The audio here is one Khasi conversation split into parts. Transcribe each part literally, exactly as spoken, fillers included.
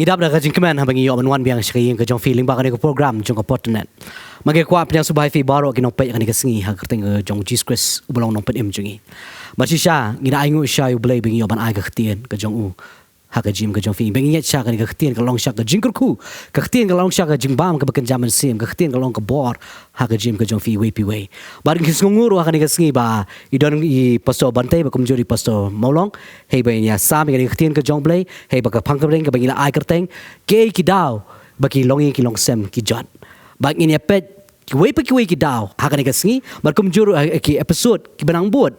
Ngi dap da ka jingkmen haba ngi ïoh ban wan biang sha ka ïing ka jong phi lyngba kane ka program jong ka Portnet. Ma ngi kwah pdiang sngewbha ïa phi baroh ki nongpeit ha kane ka sngi ha ka kyrteng ka jong u Jisu Khrist uba long nongpynim jong ngi. Bad shisha ngi da ainguh sha ïa u Blei ba ngi ïoh ban ai ka ktien ka jong u ha ka jingim ka jong phi. Ba ngi ngeit sha kane ka ktien ka long sha ka jingkyrkhu, ka ktien ka long sha ka jingbam kaba kynja mynsiem, ka ktien ka long ka bor ha ka jingim ka jong phi iwei pa iwei. Bad ngi sngewnguh ruh ha kane ka sngi ba i don i Pastor Bantei bad kumjuh i Pastor Mawlong, hei ba ngin ïa sam ïa kane ka ktien ka jong u Blei, hei ba ka phang ka bneng kaba ngi la ai kyrteng, Kiei ki daw ba ki longïing ki longsem ki jot. Bad ngin ïa peit kiwei pa kiwei ki daw ha kane ka sngi, bad kumjuh ruh ha ki episode kiba nang bud.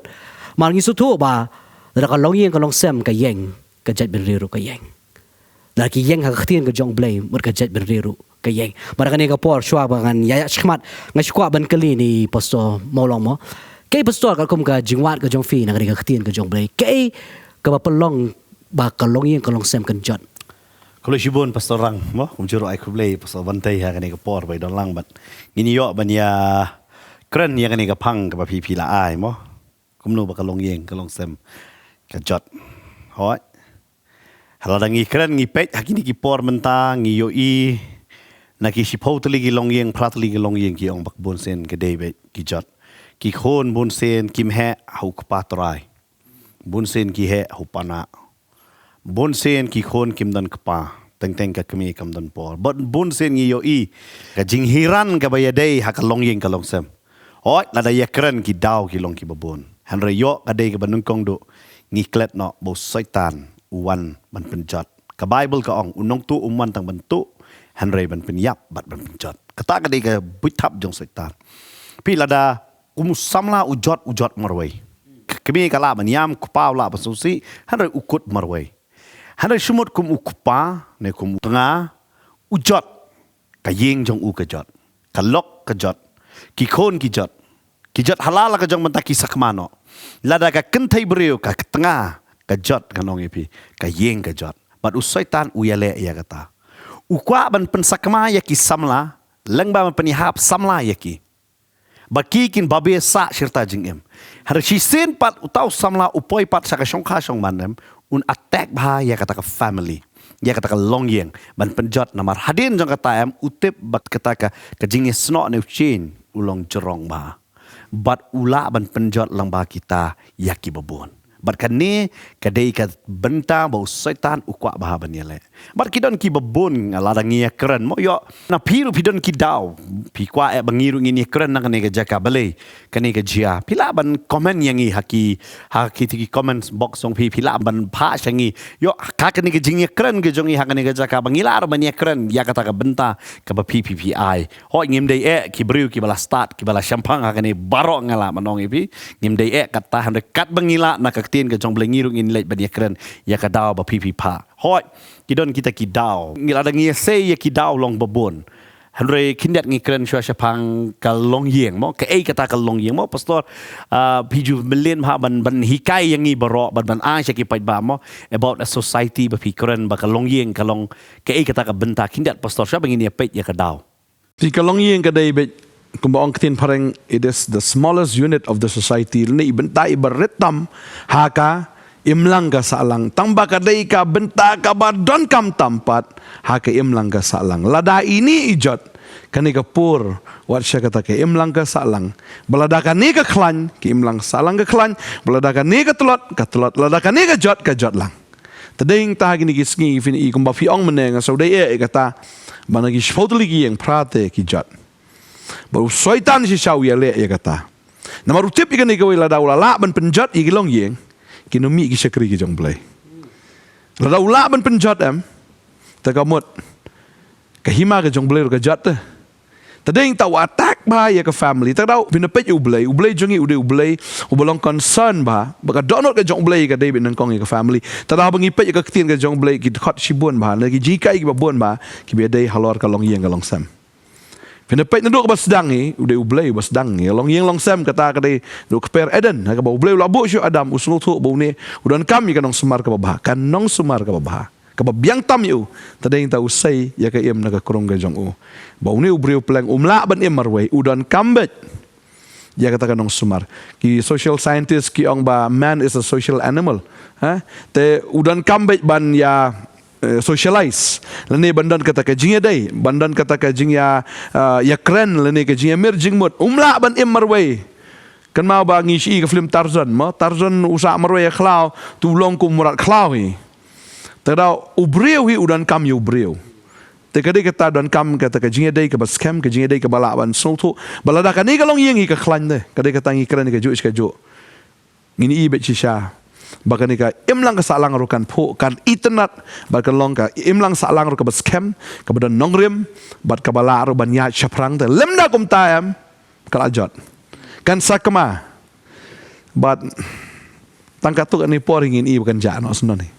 Mar ngi sngewthuh ba lada ka longïing ka longsem ka ïeng, ka jaitbynriew ruh ka ïeng. Lada ki ïeng ha ka ktien ka jong u Blei, mut ka jaitbynriew ruh ka ïeng. Bad ha kane ka por shuwa ba ngan ïa ïaid shakhmat, nga shu kwah ban kylli ïa i Pastor Mawlong mo. Kaei Pastor, katkum ka jingwad ka jong phi na kane ka ktien ka jong u Blei, kaei kaba pynlong ba ka longïing ka longsem kan jot? Khublei shibun Pastor Rang mo, kumjuh ruh ai khublei Pastor Bantei ha kane ka por ba i don lang bad ngin ïoh ban ïa kren ïa kane ka phang kaba phi phi la ai mo. Kumno ba ka longïing ka longsem ka jot. Hooid. Lada ngi kren ngi peit ha kine ki por mynta ngi ïohi na ki shiphew tylli ki longïing, phra tylli ki longïing ki ong ba bunsien ka dei beit ki jot. Ki khun bunsien kim heh ha u kpa Trai. Bunsien ki heh ha u Panah. Bunsien ki khun kim don kpa, teng teng ka kmie kam don por. Bad bunsien ngi ïohi ka jinghiran kaba ïadei ha ka longïing ka longsem. Hooid, lada ïa kren ki daw ki long kiba bun. Hynrei ïoh ka dei kaba nyngkong duh, ngi klet noh ba u Soitan u wan ban pynjot. Ka Baibl ka ong u nongtuh um wan tang ban tuh, hynrei ban pynïap bad ban pynjot. Kata ka dei ka buitthap jong u Soitan. Phi, lada kum u samla u jot, u jot marwei. Ka kmie ka lah ban ïam, u kpa u lah ban sngewsih, hynrei u kut marwei. Hynrei shu mut kum u kpa ne kum u tnga u jot, ka ïing jong u ka jot, ka lok ka jot, ki khun ki jot, ki jot ha la la ka jong bynta ki sakma noh. Lada ka kynthei briew, ka tnga ka jot, ngan ong ïa phi, ka ïing ka jot. Bad u Soitan u ïaleh ïa kata. U kwah ban pynsakma ïa ki samla, lyngba ban pynïahap samla ïa ki. Ba ki kin babe sah shirta jingim. Hynrei shisien pat uta u samla u poi pat sha ka shongkha shongman, em, un attack bha ïa kata ka family, ïa kata ka longïing, ban pynjot. Namar hadien jong kata, em, u tip ba kata ka, ka jingïasnoh ne u change u long jrong bha. Bad u lah ban pynjot lang bha kita ïa kiba bun. Bad kane ka dei ka bynta ba u Soitan u kwah bha ban ïaleh. Bad ki don kiba bun, lada ngi ïa kren mo, ïoh, na phi ruh phi don ki daw. Phi kwah eh ba ngi ruh ngin ïa kren na kane ka jaka, balei kane ka jia? Phi lah ban comment ïa ngi ha ki, ha ki, ki comment box jong phi, phi lah ban phah sha ngi. Ïoh, ka kane ka jingïakren ka jong ngi ha kane ka jaka, ba ngi lah ruh ban ïa kren ïa kata ka bynta kaba phi phi phi ai. Hooid, ngim dei eh ki briew kiba la start, kiba la shemphang ha kane baroh, nga lah ban ong ïa phi. Ngim dei eh kata, hynrei katba ngi lah na ka ktien ka jong u Blei, ngi ruh ngin leit ban ïa kren ïa ka daw ba phi phi phah. Hooid, ki don kita ki daw. Ngi, lada ngi ïa sei ïa ki daw long ba bun. Hynrei khyndiat ngi kren shuwa shaphang ka longïing mo. Kaei kata ka longïing mo, Pastor? Ah, phi ju mlien bha ban, ban hikai ïa ngi baroh, ban, ban ai sha ki paidbah mo, about a society ba phi kren ba ka longïing ka long, kaei kata ka bynta? Khyndiat Pastor, shuwa ba ngin ïa peit ïa ka daw. Te ka longïing ka dei beit, kumba ong ka ktien phareng, it is the smallest unit of the society. Lane i bynta iba rit tam ha ka imlang ka sahlang. Tangba ka dei ka bynta kaba donkam tam pat ha ka imlang ka sahlang. Lada ine i jot, kane ka pur wat sha kata ka imlang ka sahlang. Ba lada kane ka khlaiñ, ka imlang sahlang ka khlaiñ. Ba lada kane ka tlot, ka tlot. Lada kane ka jot, ka jot lang. Te dei nangta ha kine ki sngi phin i kumba phi ong mynne, nga shu dei eh ïa kata, ba na ki shiphew tylli ki ïing, phra te ki jot. Ba u Soitan shisha u ïaleh ïa kata. Namar u tip ïa kane kawei, lada u la lah ban pynjot ïa ki longïing, kin ym mih ki shakri ki jong u Blei. Lada u lah ban pynjot, em, te ka mut ka hima ka jong u Blei ruh ka jot te. Te dei nangta u attack bha ïa ka family. Te ka daw phin peit ïa u Blei, u Blei jong ngi u dei u Blei uba long concern bha. Ba ka dohnud ka jong u Blei ka dei beit nyngkong ïa ka family. Te da haba ngi peit ïa ka ktien ka jong u Blei, ki dkhot shibun bha, na ki jinghikai kiba bun bha kiba dei halor ka longïing ka longsem. Phin peit naduh kaba sdang hi, u dei u Blei uba sdang ïa ka longïing longsem. Kata ka dei naduh ka kper Eden, ha kaba u Blei u la buh shuh Adam, u sngewthuh ba une u donkam ïa ka nongsumar kaba bha, ka nongsumar kaba bha, kaba biang tam ïa u. Te dei nangta u sei ïa ka im na ka krung ka jong u, ba une u briew pleng um lah ban im marwei, u donkam beit ïa kata ka nongsumar. Ki social scientist ki ong ba man is a social animal. Ha? Te u donkam beit ban ïa eh, socialize, lane ban don kata ka jingïadei, ban don kata ka jingïa, eh, ïakren, lane ka jingïamir jingmut. Um lah ban im marwei. Kynmaw ba ngi shu ïohi ka film Tarzan, mo, Tarzan u sah marwei ïa khlaw, te u long kum u mrad khlaw hi. Te da u briew hi u donkam ïa u briew. Te ka dei kata, donkam kata ka jingïadei kaba skhem, ka jingïadei kaba lah ban sngewthuh ba lada kane ka longïing hi ka khlaiñ de, ka dei kata ngi kren kajuh shi kajuh. Ngin ïohi beit shisha ba kane ka imlang ka sahlang ruh kan phuh, kan itynnad, bad kan long ka imlang sahlang ruh kaba skhem, kaba don nongrim, bad kaba lah ruh ban ïaid shaphrang. Te lymda kumta em, ka la jot, kan sakma. Bad tang katto katne por hi ngin ïohi ba kan jah noh shen don hi.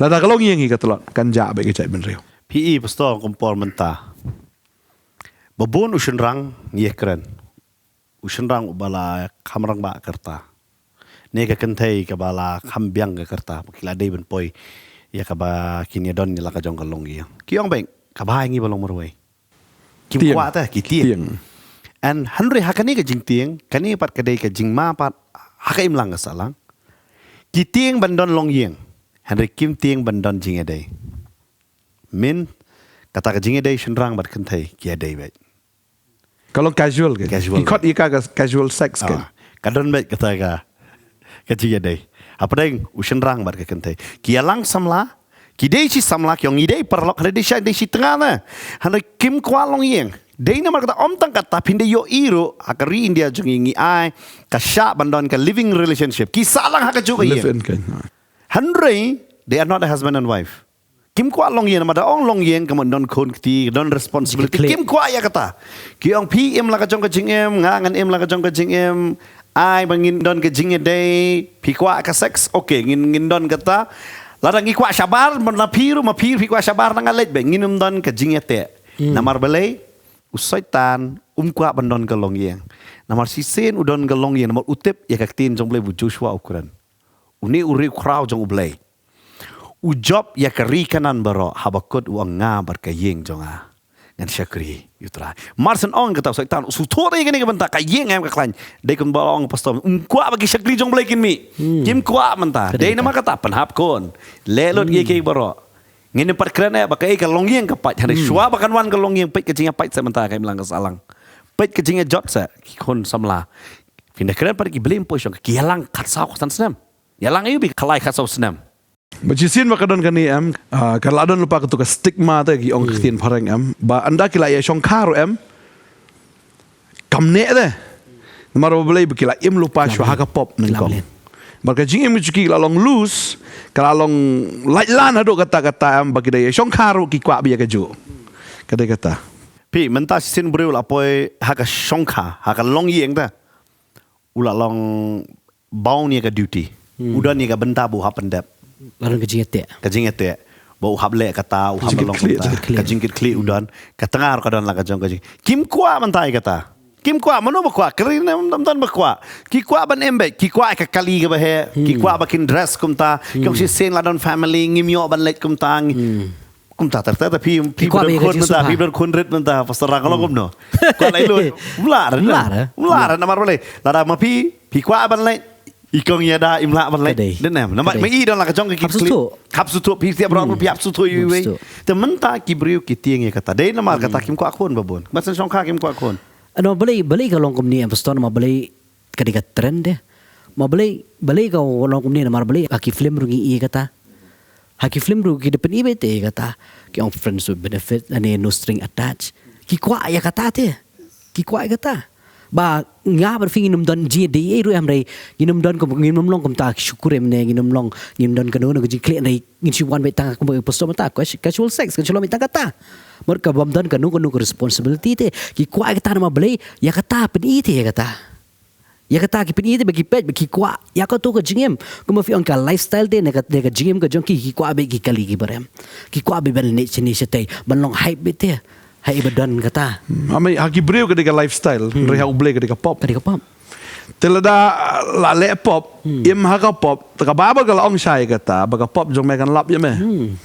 Lada ka longïing hi ka tlot, kan jah beit ka jaitbynriew. Phi i, pastor, kum por mynta, ba bun u shynrang ngi ïakren, u shynrang uba la kham rangbah ka rta, ne ka kynthei kaba la kham biang ka rta, ba ki la dei ban poi ïa kaba kin ïadon ïa la ka jong ka longïing. Ki ong beit, kaba ïa ngi ba long marwei, kim kwah te, ki tieng. And hynrei ha kane ka jingtieng, kane pat ka dei ka jingma pat ha ka imlang ka sahlang. Ki tieng ban don longïing, hynrei kim tieng ban don jingïadei. Min, kata ka jingïadei shynrang bad kynthei ki ïadei beit. Ka long casual ke? Casual. Ki khot ïa ka, ka casual sex ke? Ah, ka don beit kata ka, ka jingïadei hapdeng u shynrang bad ka kynthei. Ki ïalang samla, ki dei shi samla, ki ong ngi dei paralok, hynrei dei shi, dei shi tnga ne. Hynrei kim kwah longïing. Dei namar kata, ym tang kata, phin da ïohi ruh ha ka ri India jong ngi, ngi ai ka shah ban don ka living relationship. Ki sah lang ha kajuh ka ïing. Live in kan. Hynrei they are not a husband and wife. Kim kwah longïing, namar da ong longïing ka mut don khun kti, don responsibility. Ki kti. Kim kwah ïa kata. Ki ong phi im la ka jong ka jingim, nga ngan im la ka jong ka jingim. Ai ba ngin don ka jingïadei, phi kwah ka sex, okay, ngin, ngin don kata. Lada ngi kwah shabar, na phi ruh, ma phi, phi kwah shabar na nga leit beit, ngin ym don ka jingïateh. Hmm. Namar balei? U Soitan um kwah ban don ka longïing. Namar shisien u don ka longïing, namar u tip ïa ka ktien jong U Blei, ba u Joshua u kren. Une u riewkhraw jong U Blei. U jop ïa ka ri Kanaan baroh, haba kut u ong nga bad ka ïing jong nga ngan shakri ïa U Trai. Mar shen ong kata u Soitan, u sngewthuh ïa kane ka bynta, ka ïing em ka khlaiñ. Dei kumba ong pastor, um kwah ba ki shakri jong U Blei kin mih. Hmm. Kim kwah mynta. Ka dei. Dei namar kata, pynhap khun. Leh lut ïa ki baroh. Ngin ym pat kren eh ba kaei ka longïing ka pait. Hynrei shuwa ba kan wan ka longïing, peit ka jingïapait seh mynta ha ka imlang ka sahlang. Peit ka jingïajot seh ki khun samla. Phin da kren pat ki blame position, ki ïalang khatsaw khatsan snem. Ïalang aïu beit, khalai khatsaw snem. Ba shisien ba ka don kane em, ah, ka la don lypa kato ka stigma te, ki ong ka ktien phareng em, ba ynda ki la ïashongkha ruh em, kam neh de. Namar ba balei, ba ki la im lypa shuwa ha ka pop nyngkong. Bad ka jingim ka jong ki ka la long loose, ka la long laitlan haduh katta katta em, ba ki da ïashongkha ruh ki kwah beit ïa kajuh. Ka dei kata. Phi, mynta shisien briew la poi ha ka shongkha, ha ka longïing te, u la long bound ïa ka duty. Hmm. U don ïa ka bynta ba u hap pyndep. Ka don ka jingïateh. Ka jingïateh. Ba u hap leh kata, u hap long kata. Jingkitkhlieh. Ka jingkitkhlieh u don. Ka tnga ruh ka don la ka jong ka jing. Kim kwah mynta ïa kata. Kim kwah, mano ba kwah, ka ri ne ym don ba kwah. Ki kwah ban im beit, ki kwah ïa ka kali kaba heh, ki kwah ba kin dress kumta, ki ong shisien la don family, ngim ïoh ban leit kumta. Hmm. Kumta ter ter, phi, phi ba don khun mynta, phi ba don khun rit mynta, pastor, ra ka long kumno? Kwah leit lut. Mla re, mla re. Mla re, namar balei? Lada ma phi, phi kwah ban leit, i kong ïa da, im lah ban leit. Ka dei. Dei ne em. Namar ma i don la ka jong ka kit khlieh. Hap sngewthuh. Hap sngewthuh, phi thiah baroh, phi hap sngewthuh iwei iwei. Te mynta ki briew ki tieng ïa kata. Dei namar kata kim kwah khun ba bun. Ba shen shongkha kim kwah khun. Ano balei, balei ka long kumne em, pastor, namar balei ka dei ka trend de. Ma balei, balei ka long kumne, namar balei ha ki film ruh ngi i kata. Ha ki film ruh ki da pyni beit te kata. Ki ong friends with benefit, lane no string attached. Ki kwah ïa kata te. Ki kwah ïa kata. Ba nga bad phi ngin ym don jingïadei ei ruh em, hynrei ngin ym don kum, ngin ym long kumta ki shongkurim ne, ngin ym long, ngin ym don kano kano ka jingkitkhlieh, hynrei ngin shu wan beit tang kumba pastor mynta, cas-, casual sex, ngin shu long beit tang kata. Namar ka bym don kano kano ka responsibility te. Ki kwah ïa kata namar balei, ïa kata pyni te ïa kata. Ïa kata ki pyni te ba ki peit, ba ki kwah ïa kato ka jingim. Kumba phi ong ka lifestyle te, ne ka, ne ka jingim ka jong ki, ki kwah beit ki kali kiba rem. Ki kwah beit ban leit shane shatei, ban long hype beit te. Haei ba don kata. Hmm, ama ha ki briew ka dei ka lifestyle, hynrei ha U Blei ka dei ka pop. Ka dei ka pop. Te lada la leh pop, im ha ka pop, te ka Baibl ka la ong shai kata, ba ka pop jong me kan lap ïa me. Hmm.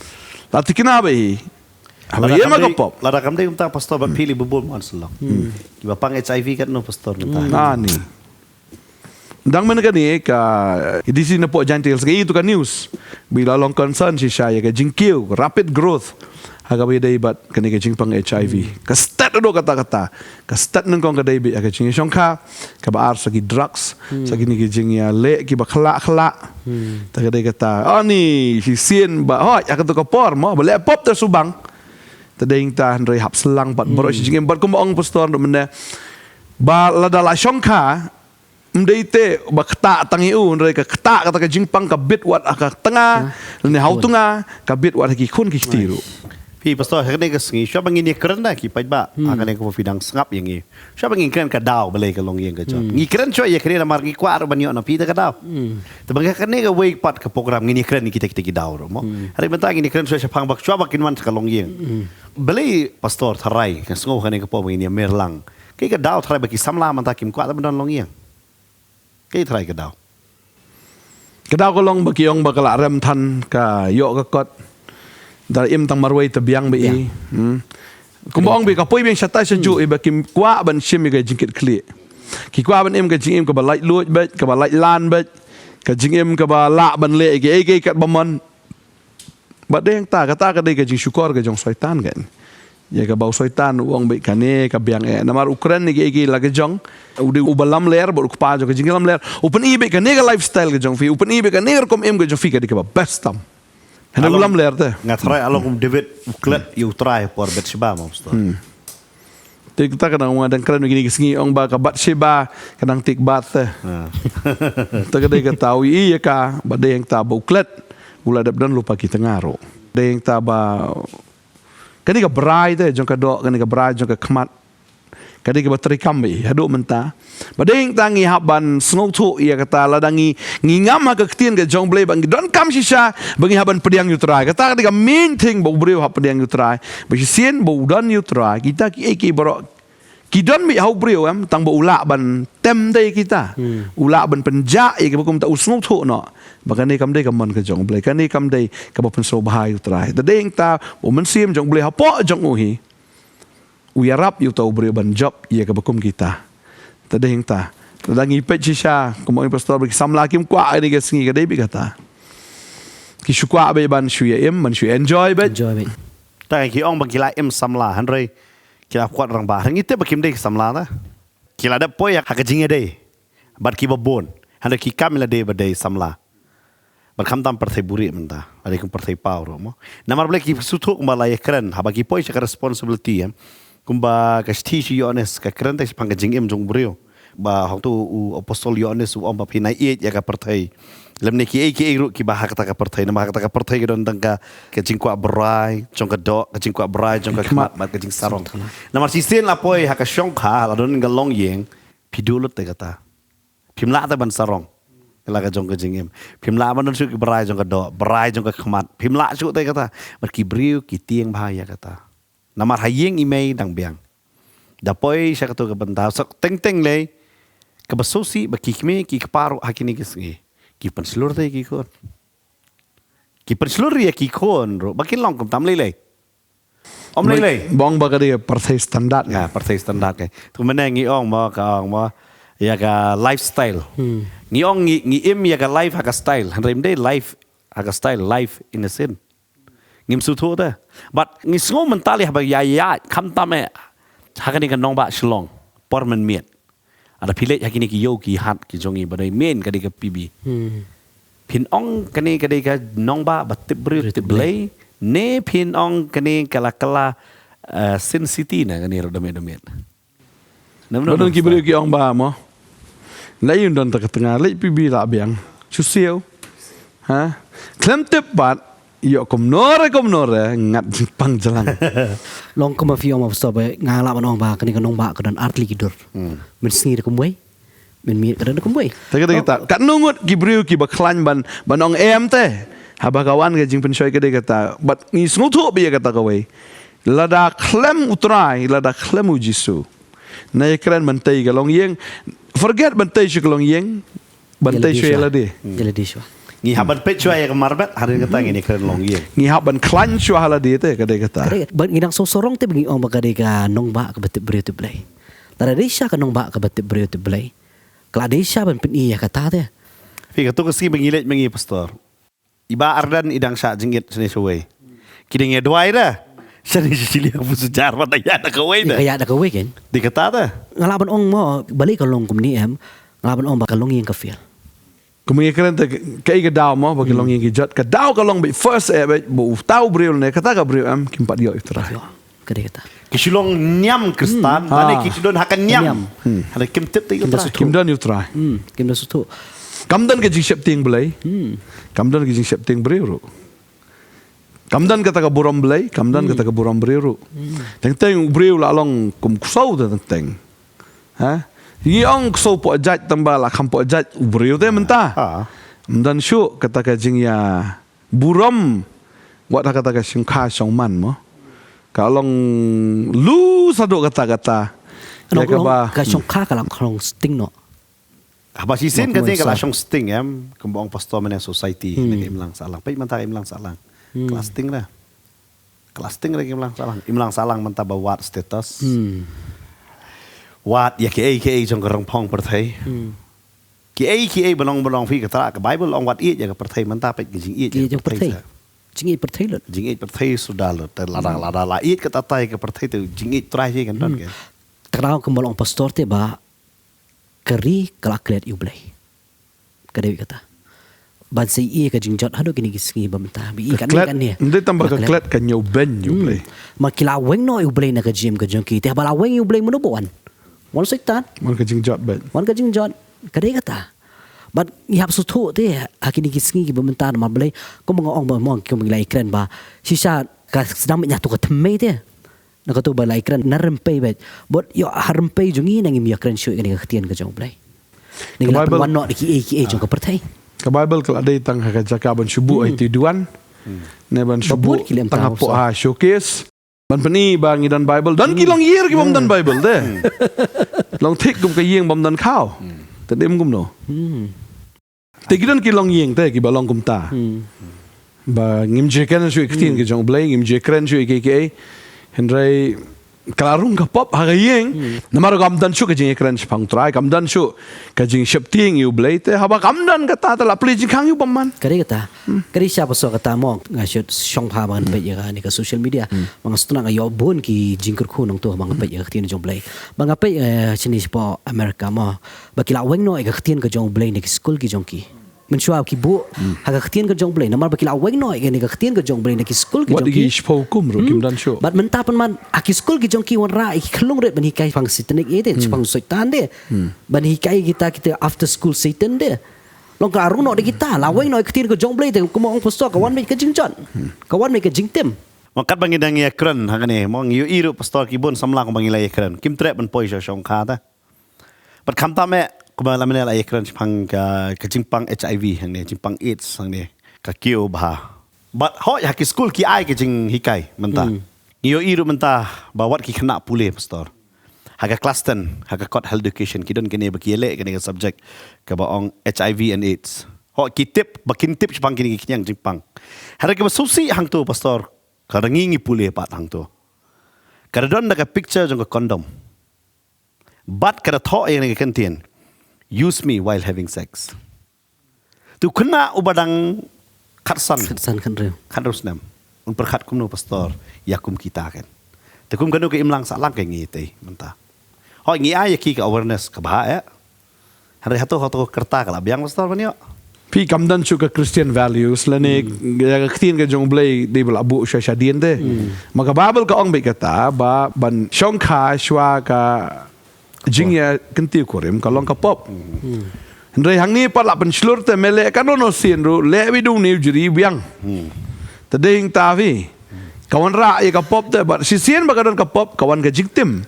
La tikna beit hi. Haba ïa ma ka pop. Lada kam dei kumta, pastor, ba phi lei bun bun mon shlong. Hmm. Kiba pang H I V katno, pastor, mynta. Hmm. Ani. Dang mynne kane ka DC na pdeng Jaintia Hills, ka ïohi tu ka news. Ba la long concern shisha ïa ka jingkiew, rapid growth. Ha kaba ïadei bad kane ka jingpang HIV. Ka stet u dok kata kata. Ka stet nyngkong ka dei beit ha ka jingïashongkha. Kaba ar sa ki drugs. Sa kine ki jingïaleh kiba khlak khlak. Ta ka dei kata. Ani shisien ba hoi ha katu ka por mo ba leh pop te subang. Ta dei ta hynrei hap slang bad baroh shi jingim bad kumba ong pastor mynne. Ba lada la shongkha, ym dei te ba ktah tang ïa u, hynrei ka ktah kata ka jingpang ka bit wat ha ka tnga, ne ha u tnga, ka bit wat ha ki khun ki kti ruh. Phi pastor, ha kane ka sngi shuwa ba ngin ïakren da ki paidbah, ha kane ka por phi dang sngap ïa ngi. Shuwa ba ngin kren ka daw balei ka longïing ka jot. Ngi kren shuwa ïa kane namar ngi kwah ruh ban ïoh na phi da ka daw. Te ba nga kane kawei pat ka program ngin ïakren ïa kita kita ki daw ruh mo. Hynrei mynta ngin ïakren shuwa shaphang ba shuwa ba kin wan sha ka longïing. Balei pastor tharai ka sngew ha kane ka por ba ngin ïa mer lang. Kaei ka daw tharai ba ki samla mynta kim kwah ban don longïing. Kaei trai ka daw. Ka daw ka long ba ki ong ba ka la rem than ka ïoh ka kot. Da im tang marwei te biang ba i. Kumba ong ba ka poi biang shatai shajuh i ba kim kwah ban shim i ka jingkit khlieh. Ki kwah ban im ka jingim kaba lait luid bad kaba lait lan bad ka jingim kaba lah ban leh i ka ei ka ei kat ba mon. Ba dei hangta kata ka dei ka jingshukor ka jong Soitan kan. Ïa kaba u Soitan u ong bad kane ka biang eh. Namar u kren ïa ki la ka jong u dei uba lamler bad u kpa jong ka jinglamler. U pyni bad kane ka lifestyle ka jong phi. U pyni bad kane ka rukom im ka jong phi ka dei kaba best tam. Hynrei u lamler te. Nga tharai along um David u klet ïa u trai por Bathsheba mo pastor. Te kata ka dang ong dang kren kine ki sngi ong ba ka Bathsheba ka dang tik bat te. Te ka dei kata u ïa ka ba dei hangta ba u klet u la dep don lypa ki tnga ruh. Dei hangta ba kane ka brai te jong ka doh kane ka brai jong ka khmat. Ka dei kaba trei kam ba i haduh mynta. Ba dei hangta ngi hap ban sngewthuh ïa kata lada ngi ngi ngam ha ka ktien ka jong Blei ba ngi don kam shisha ba ngi hap ban pdiang ïa u Trai. Kata ka dei ka main thing ba u briew hap pdiang ïa u Trai. Ba shisien ba u don ïa u Trai kita ki ei ki ei baroh ki don mih ha u briew em tang ba u lah ban tem dei kita. U lah ban pynjah ïa kiba kumta u sngewthuh noh. Ba kane kam dei ka mon ka jong Blei kane kam dei kaba pynsngewbha ïa u Trai. Te dei hangta u mynsiem jong Blei hapoh jong u hi. U ïarap ïa uta u briew ban jop ïa kaba kum kita. Te dei hangta. Te dang ngi peit shisha kumba ong pastor ba ki samla kim kwah ïa ka sngi ka dei bad kata. Ki shu kwah bad ban shu ïa im ban shu enjoy bad. Enjoy bad. Te ki ong ba ki la im samla hynrei ki la kwah rangbah. Hynrei ngi tip ba kim dei ki samla ta. Ki la dep poi ha ka jingïadei bad kiba bun. Hynrei ki kam ïa lade ba dei samla. Bad khamtam pyrthei buhrieh mynta, la dei kum pyrthei paw ruh mo. Namar balei ki sngewthuh kumba la ïakren haba ki poi sha ka responsibility em. Kumba ka shithi sha Ïoannis ka kren te shaphang ka jingim jong u briew. Ba hangtu u apostol Ïoannis u ong ba phin ïeit ïa ka pyrthei. Lymne kiei kiei ruh kiba ha kata ka pyrthei namar ha kata ka pyrthei ka don tang ka jingkwah brai jong ka doh, ka jingkwah brai jong ka khmat bad ka jingsarong. Namar shisien la poi ha ka shongkha la don ka longïing phi duh lut te kata. Phim lah te ban sarong ïa la ka jong ka jingim. Phim lah ban don shuh ki brai jong ka doh, brai jong ka khmat. Phim lah shuh te kata. Bad ki briew ki tieng bha ïa kata. Namar ha ïing i mei dang biang. Da poi sha katu ka bynta sa teng teng lei. Kaba sngewsih ba ki kmie ki kpa ruh ha kine ki sngi ki pynshlur te ki khun. Ki pynshlur ïa ki khun ruh ba kin long kumta ym lei lei. Ym lei lei. Ba ong ba ka dei ka pyrthei standard. Ka pyrthei standard ka. Tu mynne ngi ong mo ka ong mo ïa ka lifestyle. Ngi ong ngi im ïa ka life ha ka style. Hynrei ym dei life ha ka style, life in a sin. Ngim sngewthuh te. Bad ngi sngew mynta lei haba ïa ïa khamtam eh ha kane ka nongbah Shillong por mynmiet. Lada phi leit ha kine ki ïew ki hat ki jong i ba dei main ka dei ka P B. Phin ong kane ka dei ka nongbah ba tip briew tip Blei ne phin ong kane ka la kylla Sin City ne kane ruh da miet da miet. Ba don ki briew ki ong ba mo. Lei ïa u don ta ka tnga leit P B la biang. Shu siew. Ha? Khlem tip pat ïoh kumno re kumno re ngat jingpang jlang. Long kumba phi ong ma pastor ba nga lah ban ong ba kane ka nongbah ka don ar tylli ki dur. Mynsngi da kumwei. Mynmiet ka don da kumwei. Te ka dei kata katno ngut ki briew kiba khlaiñ ban ban ong em te. Haba ka wan ka jingpynshoi ka dei kata bad ngi sngewthuh ba ïa kata kawei. Lada khlem u Trai lada khlem u Jisu. Na ïa kren ban tei ka longïing. Forget ban tei shu ka longïing. Ban tei shuwa ïa lade. Ïa lade shuwa. Ngi hap ban peit shuwa ïa ka marbet hadien kata ngin ïa kren longïing. Ngi hap ban khlaiñ shuwa ha lade te ka dei kata. Ka dei, ban ngi dang sngewsarong te ba ngi ong ba ka dei ka nongbah kaba tip briew tip Blei. Lada dei sha ka nongbah kaba tip briew tip Blei. Ka la dei shisha ban pyni ïa kata te. Phi, kato ka sngi ba ngi leit ma ngi, pastor, i Bah Ardent i dang shah jingit shane shawei. Ki dang ïa duwai da. Shane shi shiliang phew hajar ba da ïa da kawei da. Ka ïa da kawei ken. Dei kata da. Nga lah ban ong mo, balei ka long kumne em. Nga lah ban ong ba ka longïing ka fail. Kumne ka kren te, kaei ka daw mo ba ki longïing ki jot. Ka daw ka long beit first eh beit, ba uta u briew ne kata ka briew em, kim pat ïoh ïa u Trai. Ïoh, ka dei kata. Ki shu long niam Khristan, lane ki shu don ha ka niam. Niam. Hynrei kim tip te ïa u Trai. Kim don ïa u Trai. Hmm, kim da sngewthuh. Kam don ka jingsheptieng Blei. Hmm. Kam don ka jingsheptieng briew ruh. Kam don kata ka burom Blei, kam don kata ka burom briew ruh. Teng teng u briew la long kum ksew te teng teng. Ha? Ngi ong ksew poh jait tang ba la kham poh jait u briew te mynta. Ah. Ym don shuh kata ka jingïa burom. Wat ha kata ka shongkha shongman mo. Ka long lu sa dok kata kata. Ano ka long ba ka shongkha ka la long sting noh. Haba shisien ka dei ka la shong sting em, kumba ong pastor mynne society, ne ka imlang sahlang. Peit mynta ka imlang sahlang. Ka la sting re. Ka la sting re ka imlang sahlang. Imlang sahlang mynta ba wad status. Wad ïa kiei kiei jong ka rong phong pyrthei. Kiei kiei ba long ba long phi ka tra ka Bible ong wat ïeit ïa ka pyrthei mynta peit ka jingïeit ïa ka pyrthei. Jingïeit pyrthei lut. Jingïeit pyrthei suda lut. Te lada lada la ïeit kata tai ka pyrthei te jingïeit Trai hi kan don ke. Te ka dei kumba long pastor te ba ka ri ka la klet ïa u Blei. Ka dei kata. Ban sa ïohi ka jingjot haduh kine ki sngi ba mynta. Ba ïohi ka kane kane. Ym dei tang ba ka klet, ka ñiew beiñ ïa u Blei. Ma ki la weng noh ïa u Blei na ka jingim ka jong ki. Te haba la weng ïa u Blei mano ba wan. Wan Soitan. Wan ka jingjot beiñ. Wan ka jingjot. Ka dei kata. Bad ngi hap sngewthuh te ha kine ki sngi kiba mynta namar balei. Kumba nga ong ba mo kumba ngi la ïakren ba. Shisha ka sdang mynta to ka thymmei te. Na kato ba la ïakren na rympei beit. Bad ïoh ha rympei jong ngi na ngim ïakren shuh ïa kane ka ktien ka jong u Blei. Ngi la pynwan noh da kiei kiei jong ka pyrthei. Ka Bible ka la dei tang ha ka jaka ban shu buh ha iti duwan. Ne ban shu buh tang hapoh ha showcase. Ban pyni ba ngi don Bible. Don ki longïing ki bym don Bible te. Long thik kum ka ïing bym don khaw. Te dei kumno. Te ki don ki longïing te kiba long kumta. Ba ngim ju kren shuh ïa ka ktien ka jong u Blei, ngim ju kren shuh ïa kiei kiei. Hynrei ka la rung ka pop ha ka ïing. Namar kam don shuh ka jingkren shaphang u Trai, kam don shuh ka jingsheptieng ïa u Blei te haba kam don kata te la plie jingkhang ïa u bymman. Ka dei kata. Ka dei shisha paso kata mo nga shu shong bha ba ngan peit ïa kane ka social media. Ba nga sngewtynnat nga ïoh bun ki jingkyrkhu nangto ba nga peit ïa ka ktien jong u Blei. Ba nga peit shane shapoh America mo. Ba ki la weng noh ïa ka ktien ka jong u Blei na ki skul ki jong ki. Mynshuwa ki buh ha ka ktien ka jong u Blei namar ba ki la weng noh ïa ka ktien ka jong u Blei na ki skul ki jong ki. Wat ïa ki shiphew kum ruh kim don shuh. Bad mynta pynban ha ki skul ki jong ki wanrah ïa ki khyllung rit ban hikai shaphang Satanic ïa te shaphang Soitan te. Ban hikai kita kita after school Satan te. Long ka rung noh da kita la weng noh ïa ka ktien ka jong u Blei te kumba ong pastor ka wan beit ka jingjot. Ka wan beit ka jingtim. Mo katba ngi dang ïakren hangne mo ngi ïohi ruh pastor ki bun samla kumba ngi la ïakren kim treh ban poi sha shongkha te. Bad khamtam eh kumba la mynne la ïakren shaphang ka, ka jingpang H I V hangne, jingpang AIDS hangne, ka kiew bha. Bad hooid ha ki skul ki ai ka jinghikai mynta. Ngi ïohi ruh mynta ba wat ki khynnah pule pastor. Ha ka class ten, ha ka kot health education ki don kane ba ki ïaleh kane ka subject kaba ong H I V and AIDS. Hooid ki tip ba kin tip shaphang kine ki khñiang jingpang. Hynrei kaba sngewsih hangto pastor, ka da ngi ngi pule pat hangto. Ka da don da ka picture jong ka condom. Bad ka da thoh ïa kane ka kyntien, "Use me while having sex." Te u khynnah uba dang khatsan. Khatsan khathynriew. Khathynriew snem. Un pyrkhat kumno pastor ïa kum kita kan. Te kum kano ka imlang sahlang ka ngi te mynta. Hooid ngi ai ïa ki ka awareness ka bha eh. Hynrei hato hato ka rta ka la biang pastor ban ïoh. Phi kam don shuh ka Christian values lane ïa ka ktien ka jong u Blei dei ba la buh sha shadien te. Ma ka Bible ka ong beit kata ba ban shongkha shuwa ka jingïakynthiew kurim ka long ka pop. Hynrei hangne pat la pynshlur te me leh kano kano sien ruh leh wi dung ne u jri biang. Te dei hangta phi. Ka wanrah ïa ka pop te bad shisien ba ka don ka pop ka wan ka jingtim.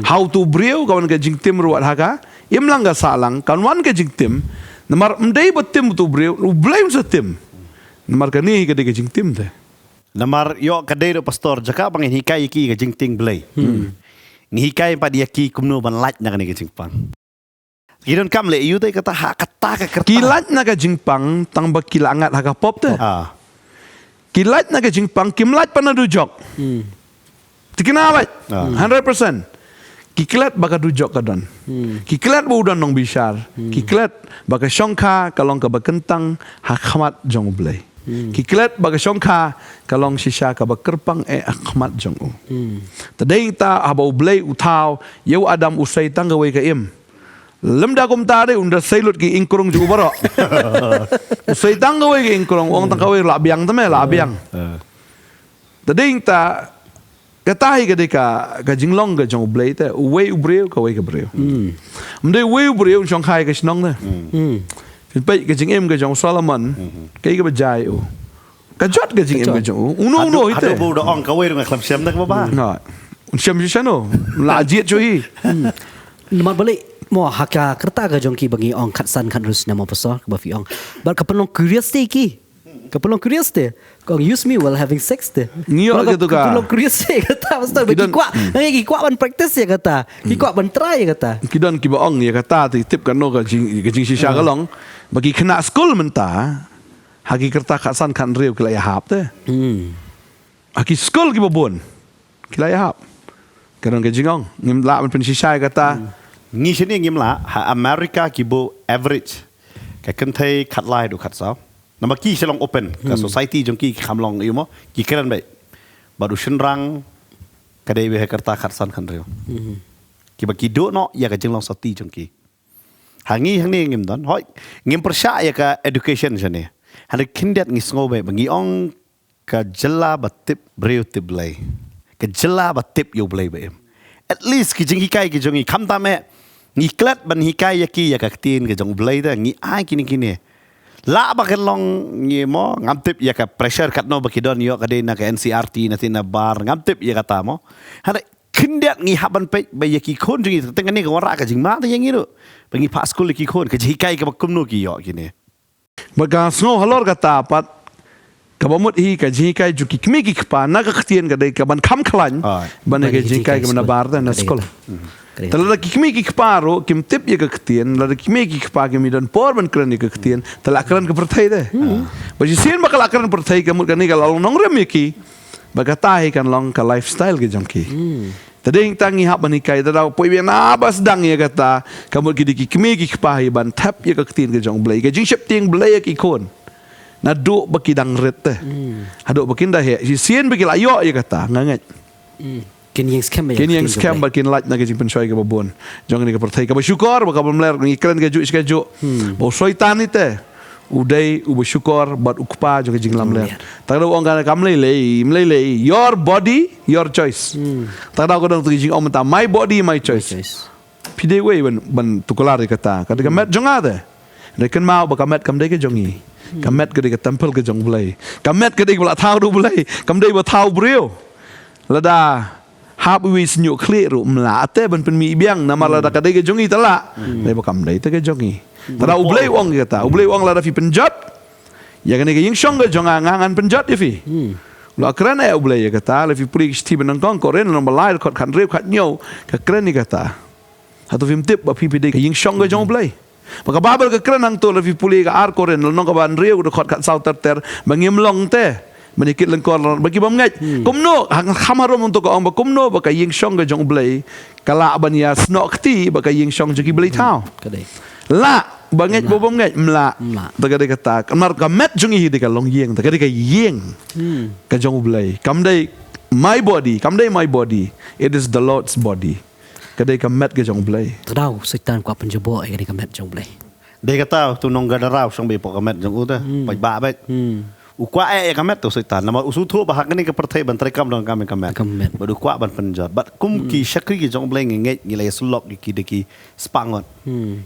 Ha uto u briew ka wan ka jingtim ruh wat ha ka imlang ka sahlang kan wan ka jingtim. Namar ym dei ba tim uto u briew u Blei un sa tim. Namar kane hi ka dei ka jingtim te. Namar ïoh ka dei ruh pastor jaka ba ngin hikai ïa ki ka jingtieng Blei. Ngi hikai pat ïa ki kumno ban lait na kane ka jingpang. Ki donkam leh ïa u te kata ha kata ka kyrta. Ki lait na ka jingpang tang ba ki la ngat ha ka pop te. Ah. Ki lait na ka jingpang kim lait pat na dujok. Te kine lait. Ah. Hundred percent. Ki klet ba ka dujok ka don. Ki klet ba u don nongbishar. Ki klet ba ka shongkha ka long kaba kyntang ha khmat jong U Blei. Ki klet ba ka shongkha ka long shisha kaba kyrpang eh ha khmat jong u. Te dei ta haba U Blei u thaw ïa u Adam, u sei tang kawei ka im. Lymda kumta de, un da sei lut ki ingkrung jong u baroh. U sei tang kawei ki ingkrung, u ong tang kawei, la biang te me, la biang. Te dei ta, kata hi ka dei ka, ka jinglong ka jong U Blei te, uwei u briew, kawei ka briew. Ym dei uwei u briew un shongkha ïa ka shnong te. Peit ka jingim ka jong u Solomon, kaei kaba jia ïa u. Ka jot ka jingim ka jong u. Uno uno hi te. Haduh ba u da ong kawei ruh nga khlem shem da kaba bha. Nga. Un shem shisha no. La jied shuh hi. Namar balei mo ha ka rta ka jong ki ba ngi ong khatsan khathynriew snem mo pastor, kaba phi ong. Bad ka pynlong curious te ki. Ka pynlong curious te. Ka ong use me while having sex te. Ngi ïoh kito ka. Ka pynlong curious te kata pastor, ba ki kwah. Ngi ki kwah ban practice ïa kata. Ki kwah ban try ïa kata. Ki don kiba ong ïa kata te, tip katno ka jing, ka jingshisha ka long. Ba ki khynnah skul mynta ha ki rta khatsan khathynriew ki la ïahap te. Ha ki skul kiba bun ki la ïahap. Ka don ka jingong, ngim lah ban pynshisha ïa kata. Ngi shane ngim lah, ha America ki buh average ka kynthei khatlai haduh khatsaw. Namar ki sha long open, ka society jong ki ki kham long ïa mo, ki kren beit. Bad u shynrang ka dei beit ha ka rta khatsan khathynriew. Kiba ki duh noh ïa ka jinglong sati jong ki. Ha ngi hangne ngim don. Hooid, ngim pyrshah ïa ka education shane. Hynrei khyndiat ngi sngew beit ba ngi ong ka jylla ba tip briew tip Blei. Ka jylla ba tip ïa U Blei ba im. At least ki jinghikai ki jong ngi, khamtam eh ngi klet ban hikai ïa ki ïa ka ktien ka jong U Blei te, ngi ai kine kine. Lah ba kan long ngi mo, ngam tip ïa ka pressure katno ba ki don ïoh ka dei na ka N C R T na te na bar, ngam tip ïa kata mo. Hynrei khyndiat ngi hap ban peit ba ïa ki khun jong ngi, te kane ka wanrah ka jingma te ïa ngi ruh. Ba ngi phah skul ïa ki khun, ka jinghikai kaba kumno ki ïoh kine. Ba ka sngew halor kata pat, kaba mut hi ka jinghikai jong ki kmie ki kpa na ka ktien ka dei kaban kham khlaiñ ban ïa ka jinghikai kaba na bar te na skul. Te lada ki kmie ki kpa ruh kim tip ïa ka ktien, lada ki kmie ki kpa kim don por ban kren ïa ka ktien, te la kren ka pyrthei te. Ba shisien ba ka la kren pyrthei ka mut kane ka la long nongrim ïa ki. Ba kata hi kan long ka lifestyle ka jong ki. Te dei tang ngi hap ban hikai, te da poi biang na ba sdang ïa kata, ka mut ki dei ki kmie ki kpa hi ban thep ïa ka ktien ka jong U Blei, ka jingsheptieng Blei ïa ki khun. Naduh ba ki dang rit te haduh ba kin da heh, shisien ba ki la ïoh ïa kata, nga ngeit kin ïeng skhem, kin ïeng skhem bad kin lait na ka jingpynshoi kaba bun jong kane ka pyrthei. Kaba shukor ba kaba mler ngi kren kajuh shi kajuh ba u Soitan hi te u dei uba shukor bad u kpa jong ka jinglamler. Tang da u ong kane, kam lei lei, ym lei lei, your body, your choice. Tang da ka dang tu ka jingong mynta, my body, my choice. Phi dei wei ban, ban tuklar ïa kata. Ka dei ka met jong nga te. Dei kynmaw ba ka met kam dei ka jong ngi. Ka met ka dei ka temple ka jong U Blei. Ka met ka dei kaba la thaw da U Blei. Kam dei ba thaw briew. Lada hap iwei sniuh khlieh ruh ym lah te ban pynmih biang, namar lada ka dei ka jong ngi te lah. Dei ba kam dei te ka jong ngi. Te da U Blei u ong ïa kata. U Blei u ong lada phi pynjot ïa kane ka ïingshong ka jong nga, nga ngan pynjot ïa phi. U la kren eh U Blei ïa kata, lada phi pule ki shithi ba nyngkong Korinth lynnong ba lai dkhot khathynriew khathynñiew ka kren ïa kata. Hato phim tip ba phi phi dei ka ïingshong ka jong U Blei? Ba ka Baibl ka kren hangto, lada phi pule ka ar Korinth lynnong kaba hynriew dkhot khatsaw ter ter, ba ngim long te ban ïa kit lyngkor bad ki bym ngeit. Kumno, ha, kham harum hangto ka ong ba kumno ba ka ïingshong ka jong U Blei ka lah ban ïa snoh kti bad ka ïingshong jong ki blei thaw. Lah, ba ngeit ba bym ngeit, ym lah. Te ka dei kata, namar ka met jong ngi hi dei ka longïing, te ka dei ka ïing ka jong U Blei. Kam dei my body, kam dei my body. It is the Lord's body. Ka dei ka met ka jong U Blei. Te da u Soitan u kwah pynjaboh ïa kane ka met jong U Blei. Dei kata uto u nong Gadara u shong beit hapoh ka met jong u te. Paidbah beit. U kwah eh ïa ka met uto u Soitan. Namar u sngewthuh ba ha kane ka pyrthei ban treikam donkam ïa ka met. Bad u kwah ban pynjot. Bad kum ki shakri ki jong U Blei ngi ngeit ngi la ïasyllok ïa ki da ki spah ngut.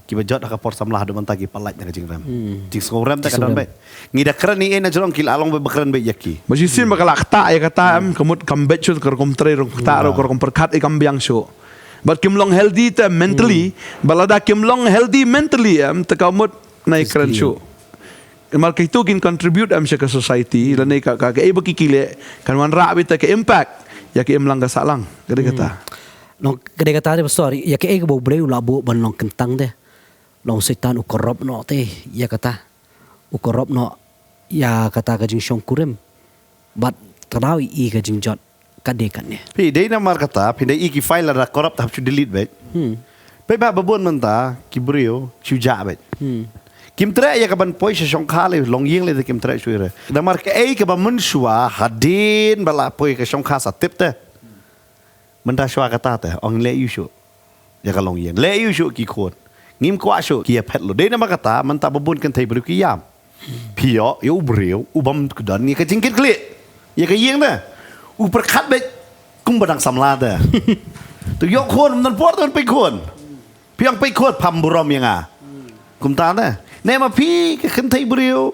Kiba jot ha ka por samla haduh mynta ki pat lait na ka jingrem. Jingsngewrem te ka don beit. Ngi da kren ïa na jrong ki la long beit ba kren beit ïa ki. Ba shisien ba ka la ktah ïa kata em, ka mut kam beit shuh ka rukom trei, rukom ktah, rukom pyrkhat ïa kam biang shuh. Bad kim long healthy te mentally, ba lada kim long healthy mentally em, te ka mut nai kren shuh. Namar kaito kin contribute em sha ka society, lane ka, ka, kaei ba ki ki leh kan wanrah beit te ka impact ïa ka imlang ka sahlang. Ka dei kata. Long ka dei kata te pastor, ïa kaei kaba U Blei u la buh ban long kyntang te. Long u Soitan u corrupt noh te ïa kata. U corrupt noh ïa kata ka jingshongkurim. Bad tang da u ïohi ka jingjot. Katne katne. Phi dei namar kata, phi dei i ki file lada corrupt hap shu delete beit. Hmm. Peit ba bun mynta ki briew shu jah beit. Hmm. Kim treh ïa ka ban poi sha shongkha lei, longïing lei te kim treh shuh re. Namar kaei kaba mynshuwa hadien ba la poi ka shongkha sa tip te. Mynta shuwa kata te ong leh ïa u shuh ïa ka longïing, leh ïa u shuh ki khun. Ngim kwah shuh ki ïa phet lut. Dei namar kata mynta ba bun kynthei briew ki ïam. Phi ïoh ïa u briew u bym don ïa ka jingkitkhlieh ïa ka ïing te. U pyrkhat beit kumba dang samla te. Te ïoh khun, ym don por te ban peit khun. Phi ong peit khun, pham burom ïa nga. Kumta te. Ne ma phi ka kynthei briew,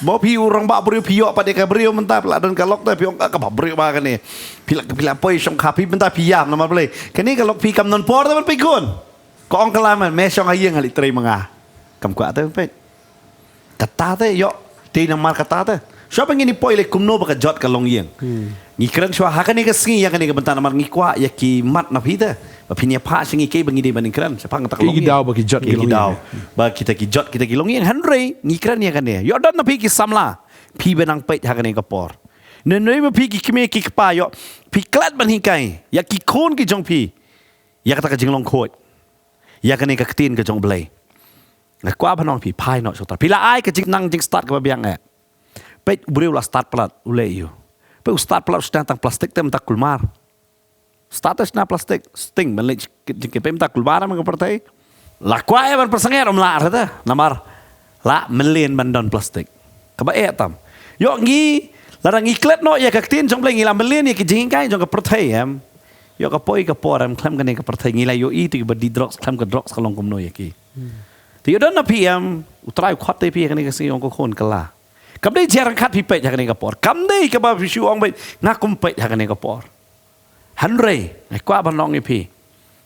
ma phi u rangbah briew, phi ïoh pat ïa ka briew mynta, phi la don ka lok te, phi ong ka bha briew bha kane. Phi la, phi la poi shongkha, phi mynta phi ïam namar balei? Kane ka lok phi kam don por te ban peit khun. Ka ong ka la man, me shong ha ïing, ha leit trei ma nga. Kam kwah te ban peit. Kata te ïoh, te namar kata te. Shuwa ba ngin ïa poi lei kumno ba ka jot ka longïing. Hmm. Ngi kren shuwa ha kane ka sngi ïa kane ka bynta namar ngi kwah ïa ki mat na phi te. Ba phin ïa phah sha ngi kaei ba ngi dei ban kren shaphang kata ka longïing. Ki daw ba ki jot ki longïing. Ba kita ki jot kita ki longïing. Hynrei ngi kren ïa kane. Ïoh don na phi ki samla. Phi ba nang peit ha kane ka por. Hynrei ma phi ki kmie ki kpa ïoh. Phi klet ban hikai ïa ki khun ki jong phi. Ïa kata ka jinglong khuid. Ïa kane ka ktien ka jong U Blei. Nga kwah ban ong phi, phai noh shuwa. Phi la ai ka jingnang jingstad kaba biang eh. Peit u briew la stad palat, u leh ïa u. Peit u stad palat u shna tang plastik te mynta kulmar. Stad te shna plastik, sting ban leh jingkit, peit mynta kulmar man ka pyrthei. La kwah ïa ban pyrsangeh ym lah re te. Namar la mlien ban don plastik. Kaba eh tam. Ïoh ngi, lada ngi klet noh ïa ka ktien jong U Blei ngi la mlien ïa ki jinghikai jong ka pyrthei em. Ïoh ka poi ka por em khlem kane ka pyrthei ngi la ïohi ïa ki ba dih drugs khlem ka drugs ka long kumno ïa ki. Hmm. Te ïoh don na phi em, U Trai u khot ïa phi ha kane ka sngi ong ko khun kylla. Kam dei jia ryngkat phi peit ha kane ka por. Kam dei kaba phi shu ong beit nga kum peit ha kane ka por. Hynrei nga kwah ban ong ïa phi.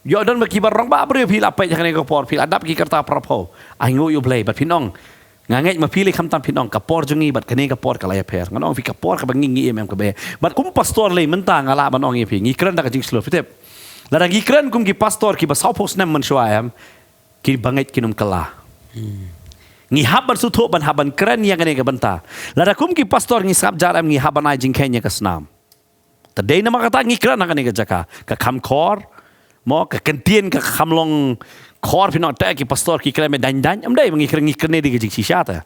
Ïoh don ba ki ba rangbah briew phi la peit ha kane ka por, phi la dap ki kyrta para phew. Ai nguh ïa U Blei, bad phin ong. Nga ngeit ma phi lei khamtam phin ong ka por jong ngi bad kane ka por ka la ïapher. Ngan ong phi ka por kaba ngi ngi im em kaba eh. Bad kum pastor lei mynta nga lah ban ong ïa phi. Ngi kren da ka jingshlur phi tip. Lada ngi kren kum ki pastor kiba saw phew snem mynshuwa em. Kiba ngeit kin ym kylla. Hmm. Ngi hap ban sngewthuh ban hap ban kren ïa kane ka bynta. Lada kum ki pastor ngi sngap jar em ngi hap ban ai jingkheiñ ïa ka snam. Te dei namar kata ngi kren ha kane ka jaka. Ka kham khor, mo, ka kyntien ka kham long khor phin ong te ki pastor ki kren me dang dang. Ym dei, ngi kren, ngi kren ne dei ka jingshisha te.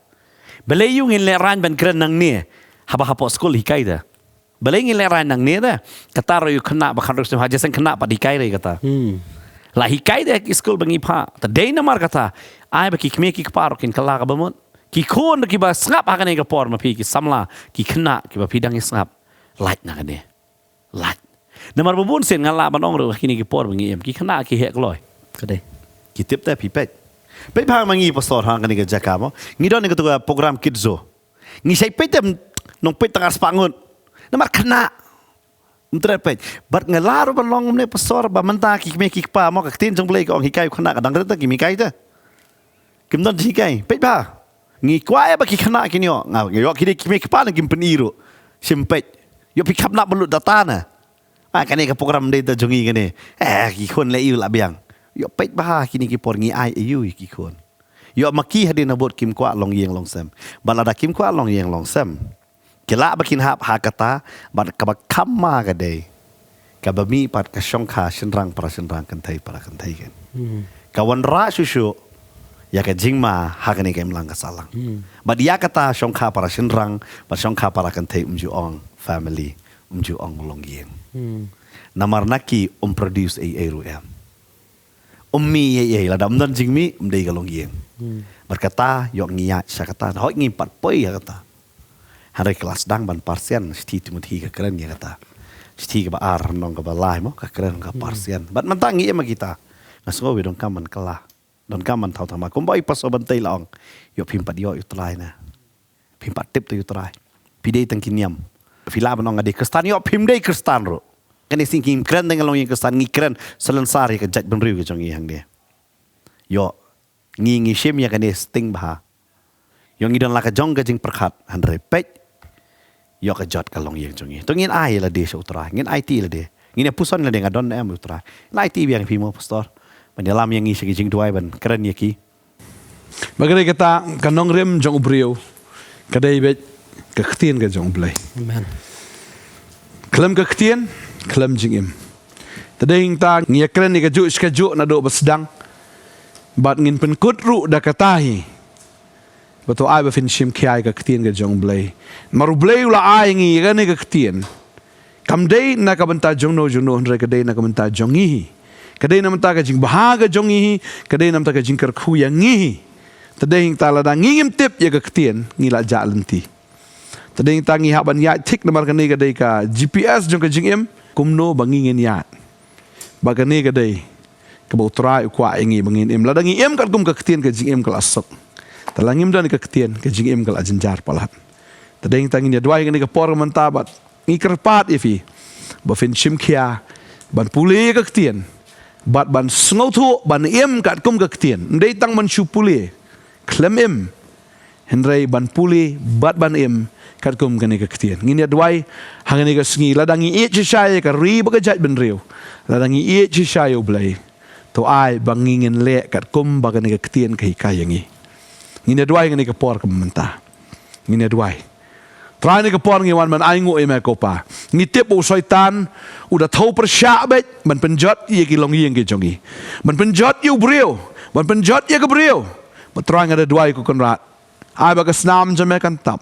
Balei ïa u ngin lehraiñ ban kren nangne. Haba hapoh skul hikai te. Balei ngin lehraiñ nangne te. Kata ruh ïa u khynnah ba khathynriew snem ha jingïaseng khynnah pat hikai ruh ïa kata. Hmm. La hikai te ha ki skul ba ngi phah. Te dei namar kata. Ai ba ki kmie ki kpa ruh kin kylla kaba mut. Ki khun ruh kiba sngap ha kane ka por ma phi ki samla. Ki khynnah kiba phi dang ïa sngap. Lait na kane. Lait. Namar ba bun sien nga lah ban ong ruh ha kine ki por ba ngi im. Ki khynnah ki heh kloi. Ka dei. Ki tip te phi peit. Peit bha ma ngi pastor ha kane ka jaka mo. Ngi don ïa katu ka program Kids Zoo. Ngi shait peit te nongpeit tang arspah ngut. Namar khynnah. Ym treh peit. Bad nga lah ruh ban long kumne pastor ba mynta ki kmie ki kpa mo ka ktien jong U Blei ka ong hikai u khynnah ka dang rit te kim hikai te. Kim don jinghikai. Peit bha. Ngi kwah ïa ba ki khynnah kin ïoh. Nga ïoh ki dei ki kmie ki kpa ne kim pyni ruh. Shim peit. Ïoh phi kham nap ban lut data ne. Ah, kane ka program dei te jong ngi kane. Eh, ki khun leh ïa u la biang. Ïoh peit bha kine ki por ngi ai ïa u ïa ki khun. Ïoh ma ki hadien nabud kim kwah long ïing long sem. Ba lada kim kwah long ïing long sem. Ki lah ba kin hap ha kata, bad kaba kham ma ka dei. Kaba mih pat ka shongkha shynrang para shynrang kynthei para kynthei kan. Hmm. Ka wanrah shuh shuh, ïa ka jingma ha kane ka imlang ka sahlang. Hmm. Bad ïa kata shongkha para shynrang, bad shongkha para kynthei um ju ong family, um ju ong long ïing. Hmm. Namar na ki um produce ei ei ruh em. Um mih ei ei, lada um don jingmih, um dei ka long ïing. Hmm. Bad kata, ïoh ngi ïaid sha kata, hooid ngim pat poi ïa kata. Hynrei ka la sdang ban par sian, shithi Timothi ka kren ïa kata. Shithi kaba ar, lynnong kaba lai mo, ka kren ka par sian. Hmm. Bad mynta ngi im ha kita. Nga sngew ïa donkam ban kylla. Donkam ban thaw thymmai. Kumba i pastor Bantei la ong. Ïoh phim pat ïoh ïa u Trai na. Phim pat tip te ïa u Trai. Phi dei tang ki niam. Phi lah ban ong nga dei Khristan, ïoh phim dei Khristan ruh. Kane sien kim kren tang ka long ïing Khristan, ngi kren salonsar ïa ka jaitbynriew ka jong ngi hangne. Ïoh, ngi ngi shim ïa kane sting bha. Ïoh ngi don la ka jong ka jingpyrkhat, hynrei peit. Ïoh ka jot ka long ïing jong ngi. To ngin ai lade sha u Trai, ngin aiti lade. Ngin ïa puson lade nga don ne em u Trai. Ngin aiti biang phi mo pastor. Ban ïalam ïa ngi sha ki jingduwai ban kren ïa ki. Ba ka dei kata ka nongrim jong u briew. Ka dei beit ka ktien ka jong u Blei. Amen. Khlem ka ktien, khlem jingim. Te dei hangta ngi ïakren ïa kajuh shi kajuh naduh ba sdang. Bad ngin pynkut ruh da kata hi. Ba to ai ba phin shim khia ïa ka ktien ka jong U Blei. Namar U Blei u la ai ngi ïa kane ka ktien. Kam dei na ka bynta jong no jong no hynrei ka dei na ka bynta jong ngi hi. Ka dei na bynta ka jingbha ka jong ngi hi, ka dei na bynta ka jingkyrkhu ïa ngi hi. Te dei hangta lada ngi ngim tip ïa ka ktien, ngi la jah lynti. Te dei hangta ngi hap ban ïaid thik namar kane ka dei ka G P S jong ka jingim, kumno ba ngi ngin ïaid. Ba kane ka dei kaba U Trai u kwah ïa ngi ba ngin im. Lada ngi im katkum ka ktien ka jingim ka la suk. Te la ngim don ka ktien ka jingim ka la jynjar palat. Te dei hangta ngin ïa duwai kane ka por mynta bad ngi kyrpad ïa phi ba phin shim khia ban pule ïa ka ktien bad ban sngewthuh ban im katkum ka ktien. Ym dei tang ban shu pule khlem im. Hynrei ban pule bad ban im katkum kane ka ktien. Ngin ïa duwai ha kane ka sngi lada ngi ïeit shisha ïa ka ri bad ka jaitbynriew. Lada ngi ïeit shisha ïa U Blei. To ai ba ngi ngin leh katkum ba kane ka ktien ka hikai ïa ngi. Ngin ïa duwai ha kane ka por kaba mynta. Ngin ïa duwai. Trai, ha kane ka por ngi wan ban ainguh ïa me ko Pa. Ngi tip ba u Soitan u da thew pyrshah beit ban pynjot ïa ki longïing ki jong ngi. Ban pynjot ïa u briew, ban pynjot ïa ka briew. Bad Trai, nga da duwai ko Kynrad. Ai ba ka snam jong me kan tap.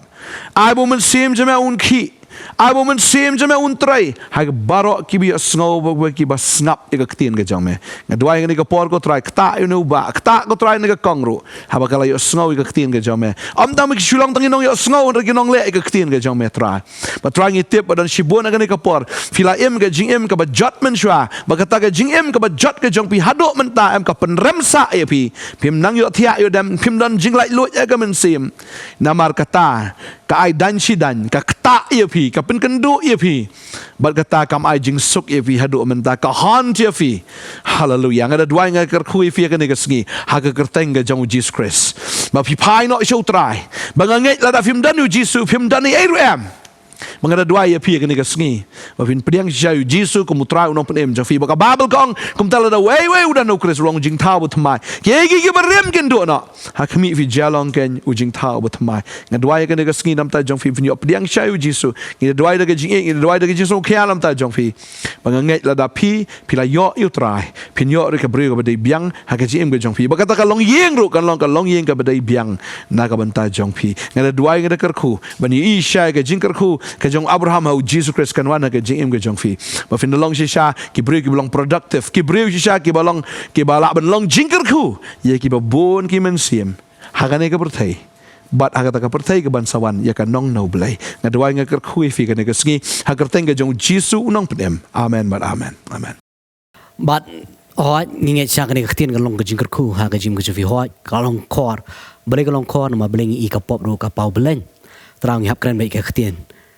Ai ba u Mynsiem jong me un khih. Ai ba u Mynsiem jong me un trei ha baroh kiba ïohsngew bad kiba sngap ïa ka ktien ka jong me. Nga duwai ha kane ka por ko Trai, ktah ïa une u bah, ktah ko Trai ïa kane ka kong ruh. Haba ka la ïohsngew ïa ka ktien ka jong me. Ym tang ba ki shu long tang ki nongïohsngew hynrei ki nongleh ïa ka ktien ka jong me Trai. Bad Trai, ngi tip ba don shibun ha kane ka por phi la im ka jingim kaba jot mynshuwa. Bad kata ka jingim kaba jot ka jong phi haduh mynta em ka pynrem sah ïa phi. Phim nang ïohthiah ïohdem, phim don jinglaitluid ha ka mynsiem. Namar kata ka ai daiñ shi daiñ, ka ktah ïa phi, ka pynkynduh ïa phi. Bad kata kam ai jingsuk ïa phi haduh mynta, ka haunt ïa phi. Haleluya. Nga da duwai, nga kyrkhu ïa phi ha kane ka sngi ha ka kyrteng ka jong U Jisu Khrist. Ba phi phai noh sha U Trai. Ba nga ngeit lada phim don ïa U Jisu phim don ei ei ruh em. Ba nga da duwai ïa phi ha kane ka sngi ba phin pdiang shisha ïa U Jisu kum U Trai U Nongpynim jong phi. Ba ka Baibl ka ong, kumta lada uwei uwei u don ha U Khrist u long u jingthaw ba thymmai. Kiei kiei kiba rim kin duh noh. Ha khmih phi jia long kein u jingthaw ba thymmai. Nga duwai ha kane ka sngi na ka bynta jong phi, phin ïoh pdiang shisha ïa U Jisu. Ngi da duwai da ka jingïeit, ngi da duwai da ka jingsngewkhia na ka bynta jong phi. Ba nga ngeit lada phi, phi la ïoh ïa U Trai, phin ïoh ruh ka briew kaba dei biang ha ka jingim ka jong phi. Ba kata ka longïing ruh kan long ka longïing kaba dei biang na ka bynta jong phi. Nga da duwai, nga da kyrkhu ban ïohi shisha ïa ka jingkyrkhu ka jong Abraham ha U Jisu Khrist kan wan ha ka jingim ka jong phi. Ba phin da long shisha ki briew kiba long productive, ki briew shisha kiba long, kiba lah ban long jingkyrkhu ïa kiba bun ki mynsiem ha kane ka pyrthei. Bad ha kata ka pyrthei kaban sa wan ïa ka nong na U Blei. Nga duwai, nga kyrkhu ïa phi ha kane ka sngi ha ka kyrteng ka jong U Jisu U Nongpynim. Amen bad amen. Amen. Bad hooid, ngi ngeit shisha kane ka ktien kan long ka jingkyrkhu ha ka jingim ka jong phi. Hooid, ka long khor. Balei ka long khor? Namar balei ngi i ka pop ruh ka paw bleiñ. Trai, ngi hap kren beit ïa ka ktien.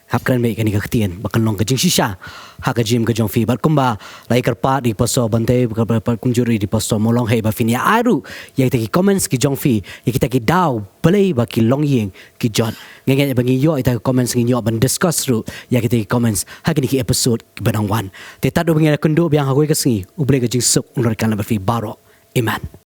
Hap kren beit ïa kane ka ktien ba kan long ka jingshisha ha ka jingim ka jong phi. Bad kumba la ïakyrpad da i Pastor Bantei, kumjuh ruh da i Pastor Mawlong, hei ba phin ïa ai ruh ïa kita ki comments ki jong phi, ïa kita ki daw balei ba ki longïing ki jot. Nga ngeit ba ngin ïoh ïa kita ki comments, ngin ïoh ban discuss ruh ïa kita ki comments ha kine ki episode kiba dang wan. Te tad uba ngin ïakynduh biang ha kawei ka sngi, U Blei ka jingsuk un ryngkat lem bad phi baroh. Amen.